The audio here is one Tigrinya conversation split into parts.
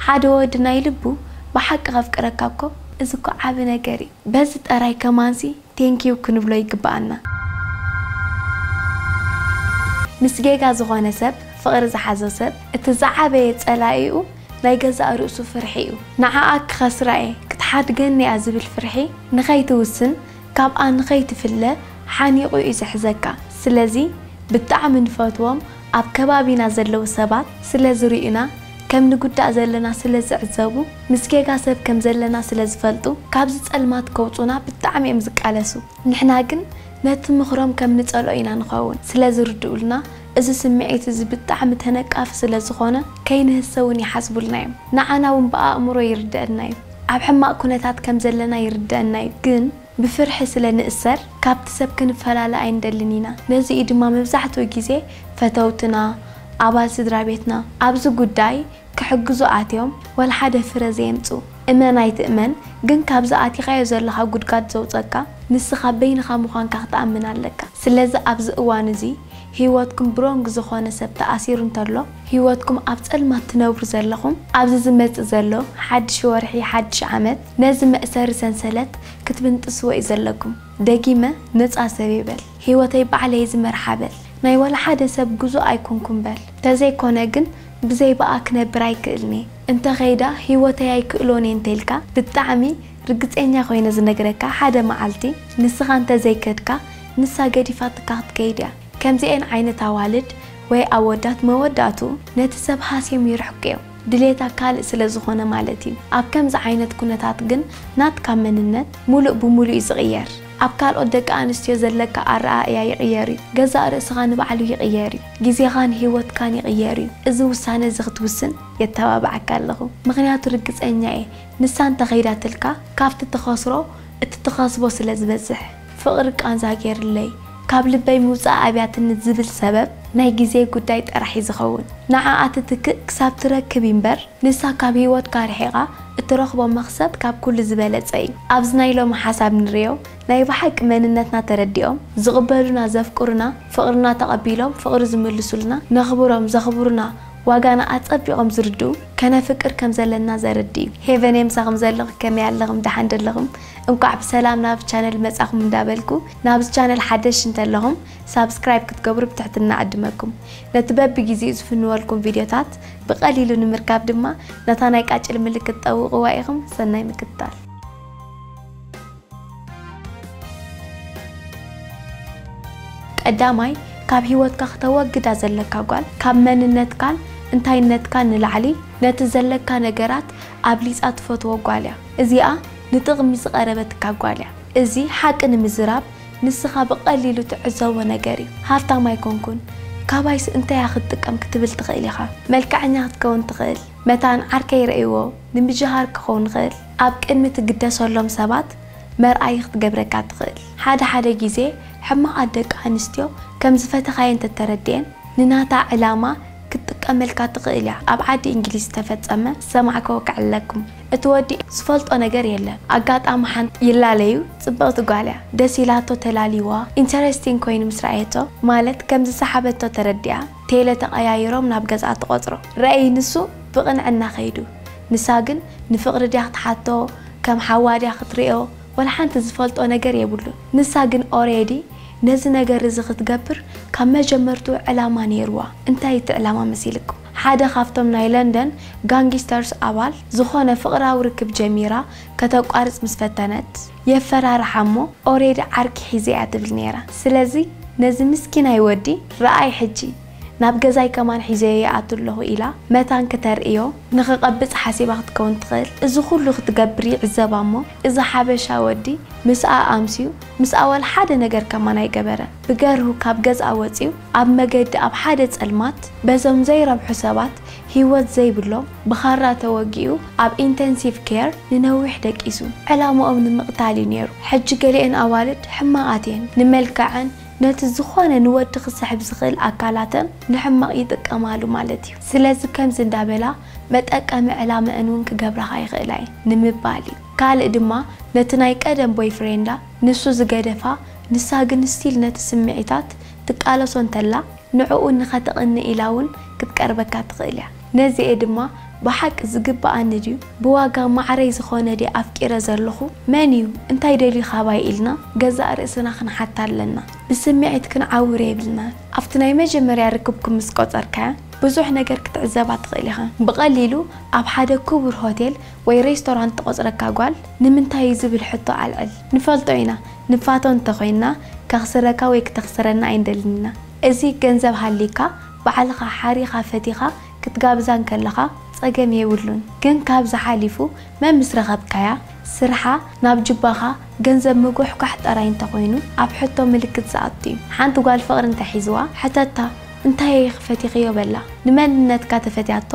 ሓደ ወዲ ናይ ልቡ ብሓቂ ከፍቅረካ እኮ እዚ እኮ ዓቢ ነገር እዩ። በዚ ጠራይ ከማንሲ ቴንኪዩ ክንብሎ ይግብኣና። ምስ ጌጋ ዝኾነ ሰብ፣ ፍቕሪ ዝሓዞ ሰብ፣ እቲ ዝዓበየ ጸላኢኡ ናይ ገዛእ ርእሱ ፍርሒ እዩ። ንዓኣ ክኸስራ እየ፣ ክትሓድገኒ እያ ዝብል ፍርሒ ንኸይትውስን፣ ካብኣ ንኸይትፍለ ሓኒቑ እዩ ዝሕዘካ። ስለዚ ብጣዕሚ ንፈትዎም ኣብ ከባቢና ዘለዉ ሰባት ስለ ዝርእዩና፣ ከም ንጉዳእ ዘለና ስለ ዝዕዘቡ፣ ምስ ጌጋ ሰብ ከም ዘለና ስለ ዝፈልጡ፣ ካብዚ ጸልማት ከውጹና ብጣዕሚ እዮም ዝቃለሱ። ንሕና ግን ነቲ ምኽሮም ከም ንጸልኦ ኢና ንኸውን። ስለ ዝርድኡልና፣ እዚ ስምዒት እዚ ብጣዕሚ ተነቃፊ ስለ ዝኾነ፣ ከይንህሰ እውን ይሓስቡልና እዮም። ንዓና እውን ብኣእምሮ ይርደአና እዩ። ኣብ ሕማቕ ኩነታት ከም ዘለና ይርደአና እዩ። ግን ብፍርሒ ስለ ንእሰር፣ ካብቲ ሰብ ክንፈላለ ኣይንደልን ኢና። ነዚ እዩ ድማ መብዛሕትኡ ግዜ ፈተውትና፣ ኣባል ስድራ ቤትና ኣብዚ ጉዳይ ክሕግዙ ኣትዮም ወላ ሓደ ፍረ ዘየምጽኡ። እመን ኣይትእመን፣ ግን ካብዚ ኣቲኻዮ ዘለኻ ጉድጋድ ዘውጸካ ንስኻ በይንኻ ምዃንካ ክትኣምን ኣለካ። ስለዚ ኣብዚ እዋን እዚ ህይወትኩም ብሮንግ ዝኾነ ሰብ ተኣሲሩ እንተሎ፣ ህይወትኩም ኣብ ጸልማት ትነብሩ ዘለኹም፣ ኣብዚ ዝመጽእ ዘሎ ሓድሽ ወርሒ፣ ሓድሽ ዓመት ነዚ መእሰሪ ሰንሰለት ክትብንጥስዎ እዩ ዘለኩም። ደጊመ ነጻ ሰብ ይበል፣ ህይወተይ ባዕለይ ዝመርሓ በል፣ ናይ ወላ ሓደ ሰብ ጉዞ ኣይኮንኩን በል። ተዘይኮነ ግን ብዘይ ብኣ ክነብር ኣይክእልኒ። እንተ ኸይዳ ህይወተይ ኣይክእሎን እየ እንተልካ፣ ብጣዕሚ ርግጸኛ ኮይነ ዝነግረካ፣ ሓደ መዓልቲ ንስኻ እንተ ዘይከድካ፣ ንሳ ገዲፋትካ ክትከይድ እያ። ከምዚኤን ዓይነት ኣዋልድ ወይ ኣወዳት መወዳእቱ ነቲ ሰብ ሃስዮም ይርሕቁ እዮም። ድሌታ ካልእ ስለ ዝኾነ ማለት እዩ። ኣብ ከምዚ ዓይነት ኩነታት ግን ናትካ መንነት ሙሉእ ብሙሉእ እዩ ዝቕየር። ኣብ ካልኦት ደቂ ኣንስትዮ ዘለካ ኣረኣእያ ይቕየር እዩ። ገዛእ ርእስኻ ንባዕሉ ይቕየር እዩ። ግዜኻን ህይወትካን ይቕየር እዩ። እዚ ውሳነ እዚ ክትውስን የተባብዓካ ኣለኹ። ምኽንያቱ ርግጸኛ እየ፣ ንሳ እንተኸይዳትልካ ካብቲ ትኸስሮ እቲ ትኸስቦ ስለ ዝበዝሕ። ፍቕሪ ቃንዛ ገይርለይ፣ ካብ ልበይ ምውጻእ ኣብያትኒ ዝብል ሰበብ ናይ ግዜ ጉዳይ ጥራሕ እዩ ዝኸውን። ንዓኣ ትትክእ ክሳብ ትረክብ እምበር፣ ንሳ ካብ ህይወትካ ርሒቓ እትረኽቦ መኽሰብ ካብ ኩሉ ዝበለጸ እዩ። ኣብዚ ናይ ሎሚ ሓሳብ ንርእዮ፣ ናይ ብሓቂ መንነትና ተረዲኦም፣ ዝቕበሉና፣ ዘፍቅሩና፣ ፍቕርና ተቐቢሎም፣ ፍቕሪ ዝምልሱልና፣ ነኽብሮም፣ ዘኽብሩና፣ ዋጋና ኣጸቢቖም ዝርድኡ፣ ከነፍቅር ከም ዘለና ዘረድእ እዩ። ሄቨን፣ ምሳኹም ዘለኹ ከመይ ኣለኹም? ደሓን ደለኹም? እንቋዕ ብሰላም ናብ ቻነል መጻኹም እንዳበልኩ፣ ናብዚ ቻነል ሓደሽ እንተለኹም ሳብስክራይብ ክትገብሩ ብትሕትና እዕድመኩም። ነቲ በብግዜኡ ዝፍንወልኩም ቪድዮታት ብቐሊሉ ንምርካብ ድማ ነታ ናይ ቃጭል ምልክት ጠውቕዋ ኢኹም። ሰናይ ምክትታል። ቀዳማይ፣ ካብ ህይወትካ ክተወግዳ ዘለካ ጓል፣ ካብ መንነትካን እንታይነትካን ንላዕሊ፣ ነቲ ዘለካ ነገራት ኣብሊጻ ትፈትዎ ጓል እያ። እዚኣ ንጥቕሚ ዝቐረበትካ ጓል እያ። እዚ ሓቂ ንምዝራብ፣ ንስኻ ብቐሊሉ ትዕዘቦ ነገር እዩ። ሃብታም ኣይኮንኩን፣ ካባይስ እንታይ እያ ክትጥቀም ክትብል ትኽእል ኢኻ። መልክዐኛ ክትከውን ትኽእል። መታን ዓርከይ ረእይዎ ንምጅሃር ክኸውን ይኽእል። ኣብ ቅድሚ ትግደሰሎም ሰባት መርኣዪ ክትገብረካ ትኽእል። ሓደ ሓደ ግዜ ሕማቓት ደቂ ኣንስትዮ ከም ዝፈተኻየን እንተተረድኤን፣ ንናታ ዕላማ ክትጥቀመልካ ትኽእል እያ። ኣብ ዓዲ እንግሊዝ ዝተፈጸመ ዝሰማዕክዎ ከዕልለኩም። እቲ ወዲ ዝፈልጦ ነገር የለን። ኣጋጣሚ ሓንቲ ይላለዩ፣ ጽብቕቲ ጓል እያ። ደስ ኢላቶ ተላልይዋ። ኢንተረስቲንግ ኮይኑ ምስ ረኣየቶ፣ ማለት ከም ዝሰሓበቶ ተረዲኣ፣ ቴለ ተቐያይሮም ናብ ገዝኣ ትቖጽሮ። ረኣይ ንሱ ብቕንዕና ከይዱ። ንሳ ግን ንፍቕሪ ድያ ክትሓቶ፣ ከም ሓዋ ድያ ክትርእዮ፣ ወላ ሓንቲ ዝፈልጦ ነገር የብሉን። ንሳ ግን ኦሬዲ ነዚ ነገር እዚ ክትገብር ካብ መጀመርትኡ ዕላማ ነይርዋ። እንታይ እቲ ዕላማ መሲልኩም? ሓደ ካብቶም ናይ ለንደን ጋንጊስተርስ ኣባል ዝኾነ ፍቕራዊ ርክብ ጀሚራ ከተቋርጽ ምስ ፈተነት፣ የፈራርሓ እሞ ኦሬዲ ዓርኪ ሒዘ እያ ትብል ነይራ። ስለዚ ነዚ ምስኪናይ ወዲ ረኣይ ሕጂ፣ ናብ ገዛይ ከማን ሒዘዮ ይኣቱ ኣለኹ ኢላ መታን ክተርእዮ ንኽቐብጽ ሓሲባ ክትከውን ትኽእል። እዚ ኩሉ ክትገብር ይዕዘባ እሞ፣ እዚ ሓበሻ ወዲ ምስኣ ኣምስዩ፣ ምስኣ ዋላ ሓደ ነገር ከማን ኣይገበረን። ብገርሁ ካብ ገዝኣ ወጺኡ፣ ኣብ መገዲ ኣብ ሓደ ጸልማት፣ በዞም ዘይረብሑ ሰባት ህይወት ዘይብሎም ብኻራ ተወጊኡ ኣብ ኢንተንሲቭ ኬር ንነዊሕ ደቂሱ። ዕላምኦም ንምቕታል እዩ ነይሩ። ሕጂ ገሊአን ኣዋልድ ሕማቓት እየን። ንመልክዐን ነቲ ዝኾነ ንወዲ ክስሕብ ዝኽእል ኣካላተን ንሕማቕ ይጥቀማሉ ማለት እዩ። ስለዚ ከምዚ እንዳበላ መጠቀሚ ዕላመአን እውን ክገብራኻ ይኽእላ እየን ንምባል እዩ። ካልእ ድማ ነቲ ናይ ቀደም ቦይፍሬንዳ ንሱ ዝገደፋ፣ ንሳ ግን ስቲል ነቲ ስምዒታት ትቃለሶ እንተላ፣ ንዕኡ ንኸተቕንእ ኢላ እውን ክትቀርበካ ትኽእል እያ። ነዚኤ ድማ ብሓቂ ዝግብኣኒ ድዩ? ብዋጋ ማዕረይ ዝኾነ ድየ ኣፍቂረ ዘለኹ? መን እዩ? እንታይ ደልዩ ካባይ? ኢልና ገዛእ ርእስና ክንሓታ ኣለና። ብስምዒት ክንዓውር የብልና። ኣብቲ ናይ መጀመርያ ርክብኩም ምስ ቆጸርካያ ብዙሕ ነገር ክትዕዘባ ትኽእል ኢኻ። ብቐሊሉ ኣብ ሓደ ክቡር ሆቴል ወይ ሬስቶራንት ትቆጽረካ ጓል ንምንታይ እዩ ዝብል ሕቶ ኣልዕል። ንፈልጦ ኢና፣ ንፋቶ እንተኾይንና ከኽስረካ ወይ ክተኽስረና ኣይንደልን ኢና። እዚ ገንዘብ ሃልይካ ባዕልኻ ሓሪኻ ፈቲኻ ክትጋብዛ እንከለኻ ጸገም የብሉን። ግን ካብዚ ሓሊፉ መን ምስ ረኸብካያ፣ ስርሓ፣ ናብ ጁባኻ ገንዘብ ምጉሕጓሕ ጥራይ እንተኾይኑ ኣብ ሕቶ ምልክት ዝኣቱ እዩ። ሓንቲ ጓል ፍቕሪ እንተሒዝዋ ሕተታ፣ እንታይ ኢኺ ፈቲኽዮ በላ። ንመንነትካ ተፈትያቶ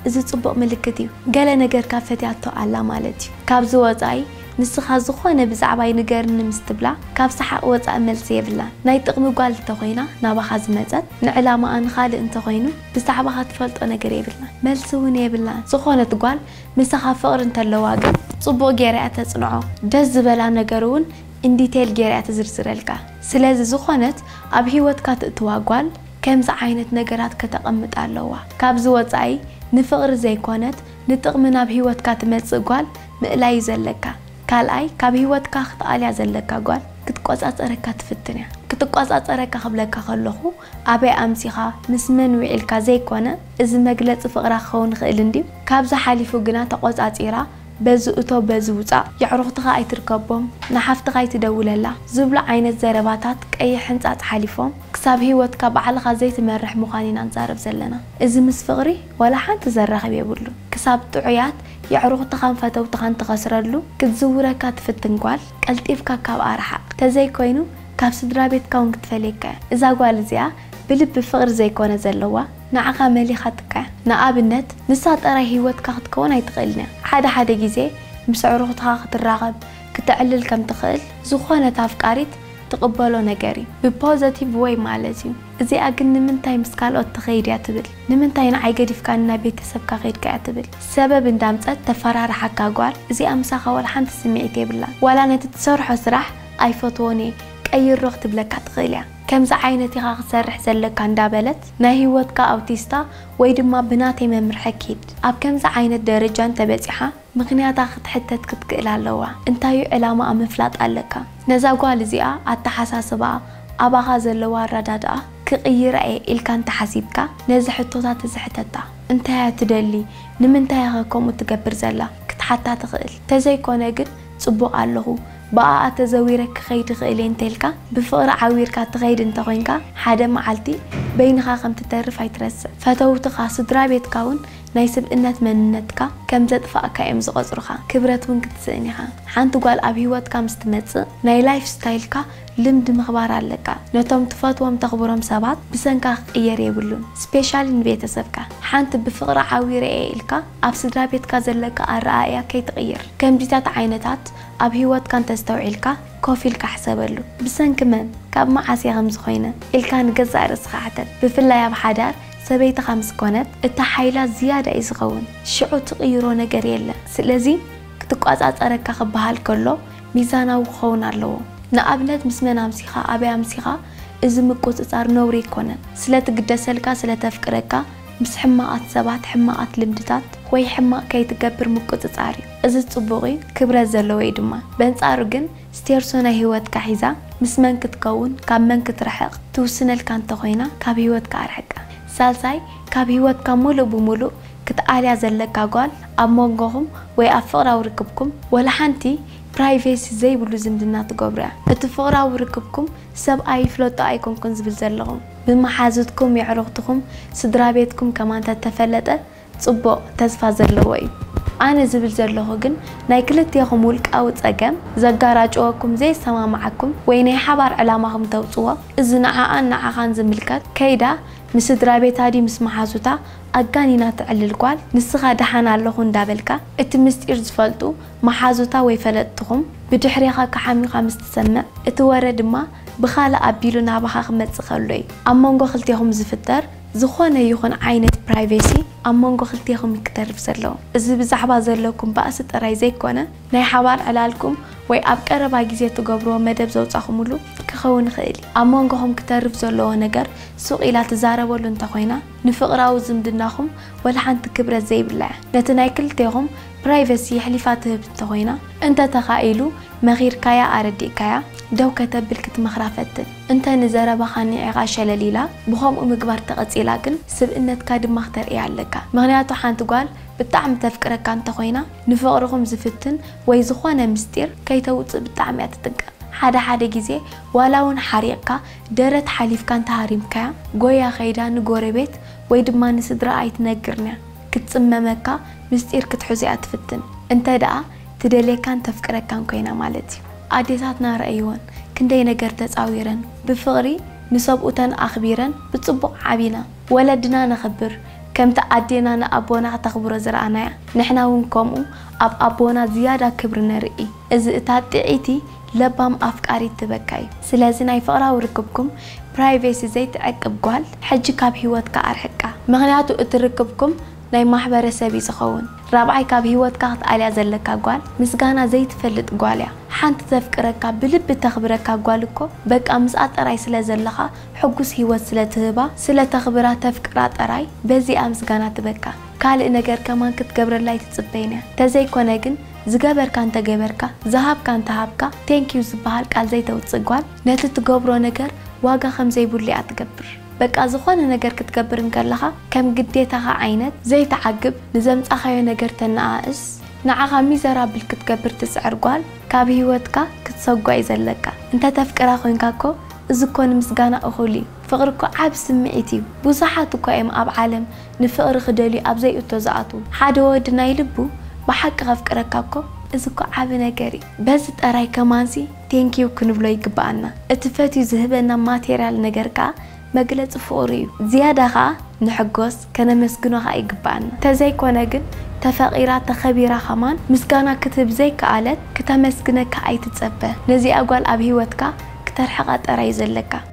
እዚ ጽቡቕ ምልክት እዩ። ገለ ነገር ካብ ፈትያቶ ኣላ ማለት እዩ። ካብዚ ወጻኢ ንስኻ ዝኾነ ብዛዕባይ ንገርኒ ምስ ትብላ ካብ ሰሓቕ ወጻኢ መልሲ የብላን። ናይ ጥቕሚ ጓል እንተኾይና ናባኻ ዝመጸት ንዕላማኣ ንኻልእ እንተኾይኑ ብዛዕባኻ ትፈልጦ ነገር የብላን። መልሲ እውን የብላን። ዝኾነት ጓል ምሳኻ ፍቕሪ እንተለዋ ግን ጽቡቕ ገይራ እያ ተጽንዖ። ደስ ዝበላ ነገር እውን ኢንዲቴል ገይራ እያ ትዝርዝረልካ። ስለዚ ዝኾነት ኣብ ህይወትካ ትእትዋ ጓል ከምዚ ዓይነት ነገራት ከተቐምጥ ኣለዋ። ካብዚ ወጻኢ ንፍቕሪ ዘይኮነት ንጥቕሚ ናብ ህይወትካ ትመጽእ ጓል ምእላይ እዩ ዘለካ። ካልኣይ ካብ ህይወትካ ክትኣልያ ዘለካ ጓል ክትቆጻጸረካ ትፍትን እያ። ክትቆጻጸረካ ክብለካ ከለኹ ኣበይ ኣምሲኻ ምስ መን ውዒልካ ዘይኮነ እዚ መግለጺ ፍቕራ ክኸውን ይኽእል እንድዩ። ካብዚ ሓሊፉ ግና ተቆጻጺራ በዚ እቶ በዚ ውጻእ፣ የዕሩኽትኻ ኣይትርከቦም፣ ንሓፍትኻ ኣይትደውለላ ዝብሉ ዓይነት ዘረባታት ቀይሕ ሕንጻጽ ሓሊፎም ክሳብ ህይወትካ ባዕልኻ ዘይትመርሕ ምዃን ኢና ንዛረብ ዘለና። እዚ ምስ ፍቕሪ ዋላ ሓንቲ ዘራኽብ የብሉን። ክሳብ ጥዑያት የዕሩኽትኻን ፈተውትኻን ትኸስረሉ ክትዝውረካ ትፍትን ጓል ቀልጢፍካ ካብኣ ርሓቕ። ተዘይኮይኑ ካብ ስድራ ቤትካ እውን ክትፈልየካ እያ። እዛ ጓል እዚኣ ብልቢ ፍቕሪ ዘይኮነ ዘለዋ ንዓኻ መሊኻትካ እያ። ንኣብነት ንሳ ጥራይ ህይወትካ ክትከውን ኣይትኽእልን እያ። ሓደ ሓደ ግዜ ምስ ኣዕሩኽትኻ ክትራኸብ፣ ክተዕልል ከም ትኽእል ዝኾነት ኣፍቃሪት ትቕበሎ ነገር እዩ። ብፖዘቲቭ ወይ ማለት እዩ። እዚኣ ግን ንምንታይ ምስ ካልኦት ትኸይድ እያ ትብል? ንምንታይ ንዓይ ገዲፍካኒ ናብ ቤተሰብካ ከይድካ እያ ትብል? ሰበብ እንዳምጸት ተፈራርሓካ ጓል እዚኣ ምሳኻ ዋላ ሓንቲ ስምዒት የብላን። ዋላ ነቲ ትሰርሖ ስራሕ ኣይፈትዎን እየ ቀይሮ ክትብለካ ትኽእል እያ። ከምዚ ዓይነት ኢኻ ክሰርሕ ዘለካ እንዳበለት ናይ ህይወትካ ኣውቲስታ ወይ ድማ ብናተይ መምርሒ ኪድ። ኣብ ከምዚ ዓይነት ደረጃ እንተበጺሓ ምኽንያታ ክትሕተት ክትክእል ኣለዋ። እንታይ እዩ ዕላማኣ ምፍላጥ ኣለካ። ነዛ ጓል እዚኣ ኣተሓሳስባኣ፣ ኣባኻ ዘለዋ ኣረዳድኣ ክቕይራ እየ ኢልካ እንተሓሲብካ ነዚ ሕቶታት እዚ ሕተታ። እንታይ እያ ትደሊ? ንምንታይ ኢኻ ከምኡ ትገብር ዘላ? ክትሓታ ትኽእል። ተዘይኮነ ግን ጽቡቕ ኣለኹ፣ ብኣኣ ተዘዊረ ክኸይድ ይኽእል እየ እንተልካ ብፍቕሪ ዓዊርካ ትኸይድ እንተኾይንካ ሓደ መዓልቲ በይንኻ ከም ትተርፍ ኣይትረስዕ። ፈተውትኻ፣ ስድራ ቤትካ እውን ናይ ስብእነት መንነትካ ከም ዘጥፋእካ እዮም ዝቐጽሩኻ። ክብረት እውን ክትስእን ኢኻ። ሓንቲ ጓል ኣብ ህይወትካ ምስ ትመጽእ ናይ ላይፍ ስታይልካ ልምዲ ምኽባር ኣለካ። ነቶም ትፈትዎም ተኽብሮም ሰባት ብሰንካ ክቕየር የብሉን። ስፔሻሊ ንቤተሰብካ። ሓንቲ ብፍቕሪ ዓዊረ እየ ኢልካ ኣብ ስድራ ቤትካ ዘለካ ኣረኣእያ ከይትቕይር። ከምዚታት ዓይነታት ኣብ ህይወትካ እንተስተውዒልካ ኮፍ ኢልካ ሕሰበሉ። ብሰንኪ መን ካብ መዓስ እየ ከምዚ ኮይነ ኢልካ ንገዛእ ርእስኻ ሕተት። ብፍላይ ኣብ ሓዳር ሰበይትኻ ምስ ኮነት እቲ ሓይላ ዝያዳ እዩ ዝኸውን። ሽዑ ትቕይሮ ነገር የለን። ስለዚ ክትቋጻጸረካ ክበሃል ከሎ ሚዛናዊ ክኸውን ኣለዎ። ንኣብነት ምስ መን ኣምሲኻ ኣበይ ኣምሲኻ እዚ ምቁጽጻር ነውሪ ኣይኮነን። ስለ ትግደሰልካ ስለ ተፍቅረካ ምስ ሕማቓት ሰባት ሕማቓት ልምድታት ወይ ሕማቕ ከይትገብር ምቁጽጻር እዩ። እዚ ጽቡቕ እዩ፣ ክብረት ዘለዎ እዩ ድማ። በንጻሩ ግን ስቴርሶ ናይ ህይወትካ ሒዛ ምስ መን ክትከውን ካብ መን ክትርሕቕ ትውስነልካ እንተኾይና ካብ ህይወትካ ኣርሕቃ። ሳልሳይ ካብ ህይወትካ ሙሉእ ብሙሉእ ክትኣልያ ዘለካ ጓል ኣብ መንጎኹም ወይ ኣብ ፍቕራዊ ርክብኩም ወላ ሓንቲ ፕራይቬሲ ዘይብሉ ዝምድና ትገብሩ እያ። እቲ ፍቕራዊ ርክብኩም ሰብ ኣይፍለጦ ኣይኮንኩን ዝብል ዘለኹም ብመሓዙትኩም የዕሩኽትኩም ስድራ ቤትኩም ከማን ተተፈለጠ ጽቡቕ ተስፋ ዘለዎ እዩ። ኣነ ዝብል ዘለኹ ግን ናይ ክልቴኹም ውልቃዊ ጸገም ዘጋራጭወኩም ዘየሰማምዓኩም ወይ ናይ ሓባር ዕላማኹም ተውጽዎ እዚ ንዓኣን ንዓኻን ዝምልከት ከይዳ ምስ ስድራ ቤታ ድዩ ምስ መሓዙታ ኣጋኒና ትዕልል ጓል ንስኻ ደሓን ኣለኹ እንዳበልካ እቲ ምስጢር ዝፈልጡ መሓዙታ ወይ ፈለጥትኹም ብድሕሬኻ ክሓሚኻ ምስ ትሰምዕ እቲ ወረ ድማ ብኻልእ ኣቢሉ ናባኻ ክመጽእ ከሎ እዩ። ኣብ መንጎ ክልቴኹም ዝፍጠር ዝኾነ ይኹን ዓይነት ፕራይቬሲ ኣብ መንጎ ክልቴኹም እዩ ክተርፍ ዘለዎ። እዚ ብዛዕባ ዘለኩም ባእሲ ጥራይ ዘይኮነ ናይ ሓባር ዕላልኩም ወይ ኣብ ቀረባ ግዜ ትገብርዎ መደብ ዘውጻኹምሉ ክኸውን ይኽእል እዩ። ኣብ መንጎኹም ክተርፍ ዘለዎ ነገር ሱቕ ኢላ ትዛረበሉ እንተኾይና፣ ንፍቕራዊ ዝምድናኹም ወላ ሓንቲ ክብረት ዘይብላ እያ። ነቲ ናይ ክልቴኹም ፕራይቨሲ የሕሊፋ ትህብ እንተኾይና፣ እንተ ተኻኢሉ መኺርካያ ኣረዲእካያ ደው ከተብል ክትመኽራ ፈትን። እንተ ንዘረባኻ ኒዒቓ ሸለል ኢላ ብኸምኡ ምግባር ተቐጺላ ግን ስብእነትካ ድማ ክተርእያ ኣለካ። ምኽንያቱ ሓንቲ ጓል ብጣዕሚ ተፍቅረካ እንተኾይና ንፍቕርኹም ዝፍትን ወይ ዝኾነ ምስጢር ከይተውጽእ ብጣዕሚ እያ ትጥንቀቕ። ሓደ ሓደ ግዜ ዋላ እውን ሓሪቕካ ደረት ሓሊፍካ እንተሃሪምካያ ጎያ ኸይዳ ንጎረቤት ወይ ድማ ንስድራ ኣይትነግርንያ። ክትጽመመካ ምስጢር ክትሕዙ እያ ትፍትን። እንተ ደኣ ትደልየካን ተፍቅረካን ኮይና ማለት እዩ። ኣዴታትና ረእይወን ክንደይ ነገር ተጻዊረን ብፍቕሪ ንሰብኡተን ኣኽቢረን ብጽቡቕ ዓቢና። ወለድና ነኽብር ከምቲ ኣዴና ንኣቦና ክተኽብሮ ዝረኣናያ ንሕና እውን ከምኡ ኣብ ኣቦና ዝያዳ ክብሪ ነርኢ። እዚ እታ ጥዕይቲ ለባም ኣፍቃሪት ትበካ እዩ። ስለዚ ናይ ፍቕራዊ ርክብኩም ፕራይቬሲ ዘይትዕቅብ ጓል ሕጂ ካብ ህይወትካ ኣርሕቃ። ምኽንያቱ እቲ ርክብኩም ናይ ማሕበረሰብ እዩ ዝኸውን። ራብዓይ ካብ ህይወትካ ክትኣልያ ዘለካ ጓል ምስጋና ዘይትፈልጥ ጓል እያ። ሓንቲ ተፍቅረካ ብልቢ ተኽብረካ ጓል እኮ በቃ ምስኣ ጥራይ ስለ ዘለኻ ሕጉስ ህይወት ስለ ትህባ ስለ ተኽብራ ተፍቅራ ጥራይ በዚኣ ምስጋና ትበካ። ካልእ ነገር ከማን ክትገብረላ ኣይትጽበይን እያ። ተዘይኮነ ግን ዝገበርካ እንተገበርካ ዝሃብካ እንተሃብካ ቴንኪዩ ዝበሃል ቃል ዘይተውጽእ ጓል ነቲ ትገብሮ ነገር ዋጋ ከም ዘይብሉ እያ ትገብር። በቃ ዝኾነ ነገር ክትገብር እንከለኻ ከም ግዴታኻ ዓይነት ዘይትዓግብ ንዘምጻኻዮ ነገር ተነኣእስ ንዓኻ ሚዘራብል ክትገብር ትጽዕር ጓል ካብ ህይወትካ ክትሰጓ እዩ ዘለካ። እንተ ተፍቅራ ኮይንካ እኮ እዚ እኮ ንምስጋና እኹል እዩ። ፍቕሪ እኮ ዓቢ ስምዒት እዩ። ብዙሓት እኳ እዮም ኣብ ዓለም ንፍቕሪ ክደልዩ ኣብ ዘይእቶ ዝኣትዉ። ሓደ ወዲ ናይ ልቡ ብሓቂ ከፍቅረካ እኮ እዚ እኮ ዓቢ ነገር እዩ። በዚ ጠራይ ከማንሲ ቴንኪዩ ክንብሎ ይግብኣና። እቲ ፈትዩ ዝህበና ማቴርያል ነገር ከኣ መግለጺ ፍቕሩ እዩ። ዝያዳ ከኣ ንሕጎስ ከነመስግኖ ከኣ ይግብኣና። ተዘይኮነ ግን ተፈቒራ ተኸቢራ ከማን ምስጋና ክትህብ ዘይከኣለት ክተመስግነካ ኣይትጸበ። ነዚኣ ጓል ኣብ ህይወትካ ክተርሕቓ ጠራይ እዩ ዘለካ።